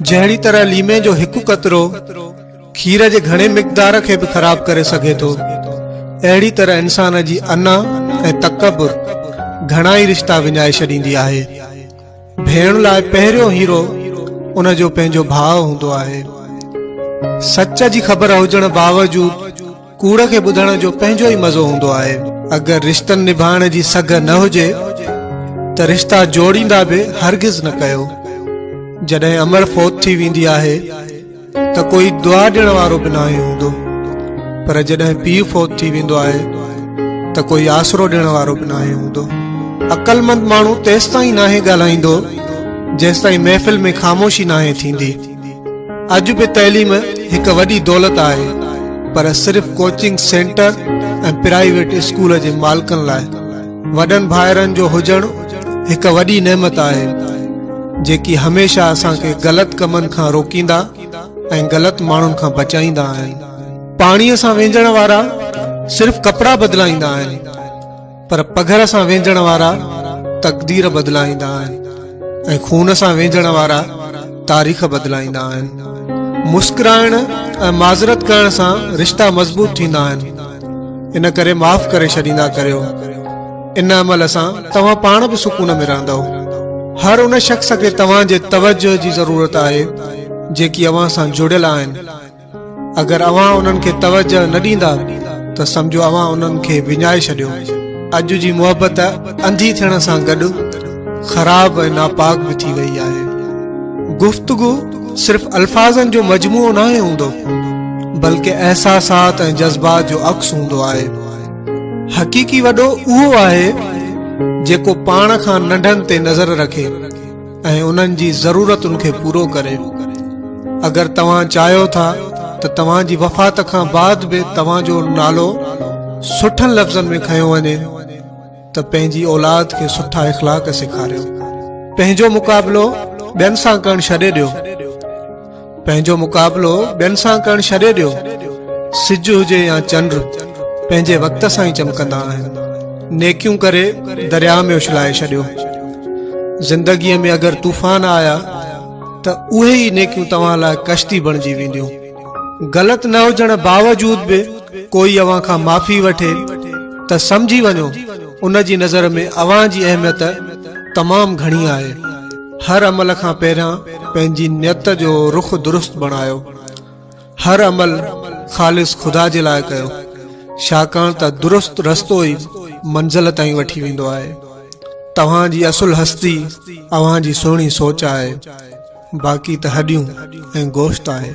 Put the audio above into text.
جهڙي طرح ليمي جو هڪ قطرو کير جي گهڻي مقدار کي به خراب ڪري سگهي ٿو، اهڙي طرح انسان جي انا ۽ تڪبر گهڻا ئي رشتا وڃائي ڇڏيندي آهي. ڀيڻ لاء پهريون هيرو ان جو پنهنجو ڀاء هوندو آهي. سچ جي خبر هجڻ باوجود ڪوڙ کي ٻڌڻ جو پنهنجو ئي مزو هوندو آهي. اگر رشتن نڀائڻ جي سگهه نه هجي ته رشتا جوڙيندا به هرگز نه ڪيو. جڏهن امڙ فوت ٿي ويندي آهي ته ڪوئي دعا ڏيڻ وارو به ناهي هوندو پر جڏهن پيء فوت ٿي ويندو آهي ته ڪوئي آسرو ڏيڻ وارو به ناهي هوندو. عقلمند ماڻهو تيستائين ناهي ڳالهائيندو جيستائين محفل ۾ خاموشي ناهي ٿيندي. اڄ به تعليم هڪ وڏي دولت آهي پر صرف ڪوچنگ سينٽر ۽ پرائيويٽ اسڪول جي مالڪن لاء. وڏن ڀائرن جو هجڻ هڪ وڏي نعمت آهي جيڪي هميشه اسان کي غلط ڪمن کان روڪيندا ۽ غلط ماڻهن کان بچائيندا آهن. پاڻيء سان وهنجڻ وارا صرف ڪپڙا بدلائيندا آهن. پر پگهر سان وهنجڻ وارا تقدير بدلائيندا آهن ۽ خون سان وهنجڻ وارا تاريخ بدلائيندا آهن. مسڪرائڻ ۽ معذرت ڪرڻ سان رشتا مضبوط ٿيندا آهن، ان ڪري معاف ڪري ڇڏيندا ڪريو. ان عمل سان توهان پاڻ به سڪون ۾ رهندؤ. هر ان شخص کي توهان جي توجهه جي ضرورت آهي جيڪي اوهان سان جڙيل آهن. اگر اوهان انهن کي توجهه نه ڏيندا ته سمجهو اوهان انهن کي وڃائي ڇڏيو. اڄ جي محبت انڌي ٿيڻ سان گڏ خراب ۽ ناپاڪ به ٿي وئي آهي. گفتگو صرف الفاظن جو مجموعو ناهي هوندو بلڪه احساسات ۽ جذبات جو عڪس هوندو آهي. حقيقي وڏو اهو آهي جيڪو پاڻ کان ننڍن تي نظر رکي. ۽ انهن جي ضرورتن کي پورو ڪري. اگر توهان چاهيو ٿا ته توهان جي وفات کان بعد به توهان جو نالو سٺن لفظن ۾ کنيو وڃي ته پنهنجي اولاد کي سٺا اخلاق سيکاريو. پنهنجو مقابلو ٻين سان ڪرڻ ڇڏي ڏيو. پنهنجو مقابلو ٻين سان ڪرڻ ڇڏي ڏيو. سج هجي يا چنڊ پنهنجي وقت سان ئي چمڪندا آهن. نيڪيون ڪري درياء ۾ اڇلائي ڇڏيو. زندگيء ۾ اگر طوفان آيا ته اهي ئي نيڪيون توهان لاء ڪشتي بڻجي وينديون. غلط نه هجڻ باوجود به ڪوئي اوهان کان معافي وٺي ته سمجهي وڃو ان جي نظر ۾ اوهان جي اهميت تمام گهڻي آهي. هر عمل کان پهريان پنهنجي نيت جو رخ درست بڻايو. هر عمل خالص خدا جي لاء ڪيو، ڇاڪاڻ ته درست رستو ئي منزل تائين وٺي ويندو آهي. توهان جي اصل هستي اوهان جي سهڻي سوچ آهي، باقي ته هڏيون ۽ گوشت آهي.